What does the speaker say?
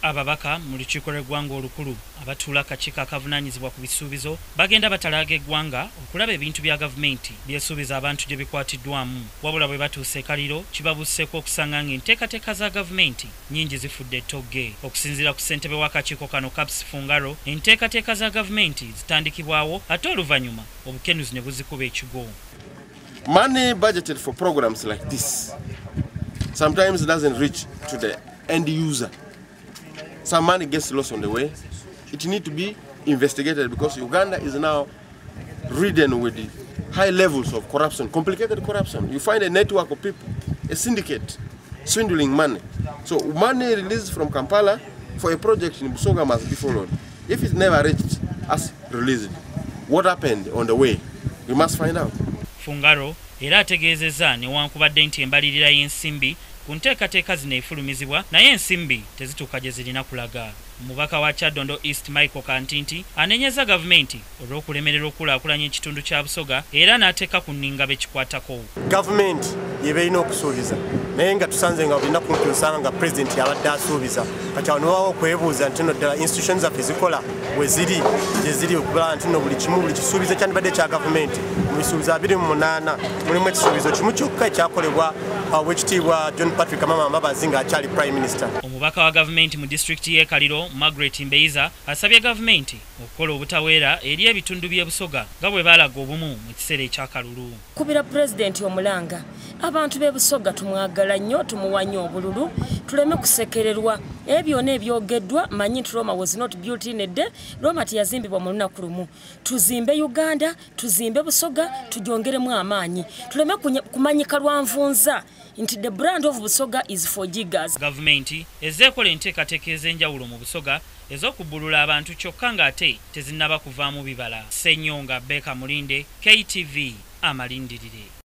Ababaka mu lukiiko lw'eggwanga olukulu abatuula akakiiko akavunaanyizibwa ku bisuubizo bagenda batalaaga eggwanga okulaba ebintu bya gavumenti byesuubiza abantu gye bikwatiddwamu. Wabula bwe batuuse e Kaliro kibabuuseeko okusanga ng'enteekateeka za gavumenti nnyingi zifudde ettogge. Okusinziira ku ssentebe w'akakiiko kano Kaps Fungaro, enteekateeka za gavumenti zitandikibwawo ate oluvannyuma obukenuzi ne buzikuba ekigo. Money budgeted for programs like this sometimes doesn't reach to the end user. Some money gets lost on the way. It needs to be investigated because Uganda is now ridden with high levels of corruption, complicated corruption. You find a network of people, a syndicate, swindling money. So money released from Kampala for a project in Busoga must be followed. If it never reached us released, what happened on the way? We must find out. Fungaro era ategeezezza newankubadde nti embalirira y'ensimbi ku nteekateeka zino efulumizibwa naye ensimbi tezituuka gye zirina kulaga. Omubaka wa Kyadondo East Michael Kantinti anenyeza gavumenti olw'okulemererwa okukulaakulanya ekitundu kya Busoga era n'ateeka ku nninga bekikwatako. Gavumenti yeba erina okusuubiza naye nga tusanze nga bulina kumpi osanga nga pulezidenti yabadde asuubiza. Kati awo niwawo okwebuuza nti nno ddala institution zaffe zikola we ziri gye ziri okubala nti nno buli kimu buli kisuubizo kyandibadde ekya gavumenti mu bisuubizo 28 mulimu ekisuubizo kimu kyokka ekyakolebwa owekitiibwa John Patrick Amama Mbabazi ng'akyali Prime Minister. Omubaka wa gavumenti mu disitulikiti y'e Kaliro Margaret Mbeiza asabye gavumenti okukola obutaweera eri ebitundu by'e Busoga nga bwe baalaga obumu mu kiseera ekyakalulu. Kubira pulezidenti omulanga, abantu b'e Busoga tumwagala nnyo, tumuwa nnyo obululu, tuleme kusekererwa. Ebyo byonna ebyogeddwa manyi nti Roma was not built in a day. Roma teyazimbibwa mu lunaku lumu. Tuzimbe Uganda, tuzimbe Busoga, tugyongeremu amaanyi, tuleme kumanyika lwa nvunza nti the brand of Busoga is for jiggers. Gavumenti ezze ekola enteekateeka ez'enjawulo mu Busoga ez'okubbulula abantu kyokka ng'ate tezinnaba kuvaamu bibala. Ssenyonga Beka Mulinde, KTV, amalindirire.